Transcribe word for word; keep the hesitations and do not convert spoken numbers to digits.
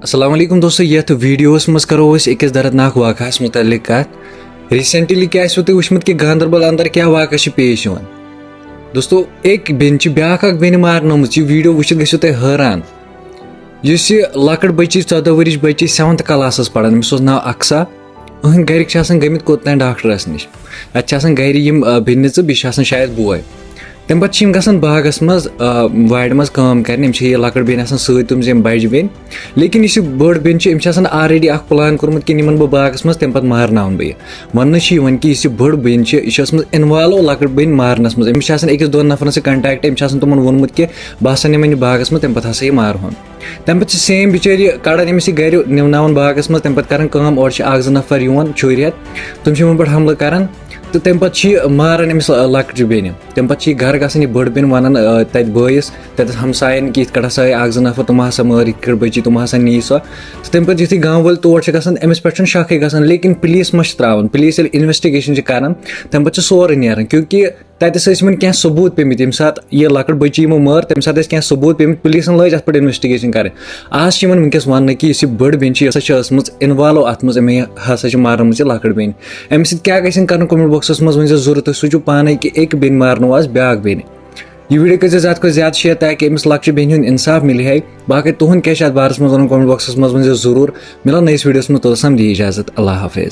السلام علیکم دوستو، یتھ ویڈیوس منٛز کرو أسۍ أکِس دردناک واقعس متعلق کتھ۔ ریسنٹلی کیٛاہ آسِوٕ تۄہہِ وٕچھمُت کہِ گاندربل اندر کیٛاہ واقعہٕ چھِ پیش یِوان؟ دوستو، أکۍ بیٚنہِ چھِ بیٛاکھ اکھ بیٚنہِ مارنٲومٕژ۔ یہِ ویڈیو وٕچھِتھ گٔژھِو تُہۍ حٲران۔ یُس یہِ لۄکٕٹ بٔچی، ژۄدہ ؤرِش بٔچی، سیونتھ کلاسس پران، أمِس اوس ناو اقصا۔ أہٕنٛدۍ گرِکۍ چھِ آسان گٔمٕتۍ کوٚت تام ڈاکٹرس نِش۔ اتہِ چھِ آسان گرِ یِم، آ، بیٚنہِ زٕ، بیٚیہِ چھِ آسان شاید بوے۔ تَمہِ پَتہٕ چھِ یِم گژھان باغَس منٛز، آ، وارِ منٛز کٲم کَرنہِ۔ یِم چھِ یہِ لۄکٕٹ بیٚنہِ آسان سۭتۍ، تِم زٕ یِم بَجہِ بیٚنہِ۔ لیکِن یُس یہِ بٔڑ بیٚنہِ چھِ، أمِس چھِ آسان already اَکھ plan کوٚرمُت کہِ یِمَن بہٕ باغَس منٛز، تَمہِ پَتہٕ مارناوَن بہٕ یہِ۔ وَننہٕ چھِ یِوان کہِ یُس یہِ بٔڑ بیٚنہِ چھِ، یہِ چھِ ٲسمٕژ involve لۄکٕٹ بیٚنہِ مارنَس منٛز۔ أمِس چھِ آسان أکِس دۄن نَفرَن سۭتۍ contact، أمِس چھِ آسان تِمَن ووٚنمُت کہِ بہٕ ہسا نِمَن یہِ باغَس منٛز، تَمہِ پَتہٕ ہسا یہِ مارہون۔ تَمہِ پَتہٕ چھِ same بِچٲرۍ یہِ کَڑان أمِس یہِ گَرِ نِوناوان باغَس منٛز، تَمہِ پَتہٕ کَران کٲم، اورٕ چھِ اَکھ زٕ نَفر یِوان چھُرِ ہٮ۪تھ، تِم چھِ یِمَن پٮ۪ٹھ حملہٕ کَران۔ تہٕ تَمہِ پَتہٕ چھِ یہِ ماران أمِس، آ، لۄکچہِ بیٚنہِ۔ تَمہِ پَتہٕ چھِ یہِ گَرٕ گژھان، یہِ بٔڑ بیٚنہِ وَنان، آ، تَتہِ بٲیِس، تَتٮ۪تھ ہمساین کہِ یِتھ کٔٹھۍ ہسا آیہِ اَکھ زٕ نَفر، تِم ہسا مٲر یِتھ کٔٹھۍ بٔچی، تِم ہسا نی سۄ۔ تہٕ تَمہِ پَتہٕ یُتھُے گامہٕ وٲلۍ تور چھِ گژھان، أمِس پٮ۪ٹھ چھُنہٕ شکٕے گژھان، لیکِن پُلیٖس ما چھِ ترٛاوان؟ پُلیٖس ییٚلہِ investigation چھِ کَران، تَمہِ پَتہٕ چھِ سورُے نیران، کیونکہِ تَتٮ۪س ٲسۍ یِمَن کینٛہہ ثبوٗت پیٚمٕتۍ، ییٚمہِ ساتہٕ یہِ لۄکٕٹ بٔچی یِمو مٲر، تَمہِ ساتہٕ ٲسۍ کینٛہہ ثبوٗت پیٚمٕتۍ، پُلیٖسَن لٲج اَتھ پٮ۪ٹھ investigation کَرٕنۍ۔ آز چھِ یِوان وٕنکیٚس وَننہٕ کہِ یُس یہِ بٔڑ بیٚنہِ چھِ، یہِ ہسا چھِ ٲسمٕژ involve اَتھ منٛز، أمۍ ہسا چھِ مارمٕژ یہِ لۄکٕٹ بیٚنہِ۔ اَمہِ سۭتۍ کیٛاہ گژھن کَرُن، comment boxَس منٛز ؤنۍ زیو ضروٗرت تُہۍ سوٗزِو پانَے کہِ أکۍ بیٚنہِ مارنو آز بیٛاکھ بیٚنہِ۔ یہِ ویٖڈیو کٔرۍ زیو زیادٕ کھۄتہٕ زیادٕ share تاکہِ أمِس لۄکچہِ بیٚنہِ ہُنٛد اِنصاف مِلہِ ہے۔ باقٕے تُہُنٛد کیٛاہ چھِ اَتھ بارَس منٛز وَنُن، comment boxَس منٛز ؤنۍ زیو ضروٗر۔ مِلو نٔیِس ویٖڈیوَس منٛز، توٚتَس تام دِیِو اِجازت، اللہ حافظ۔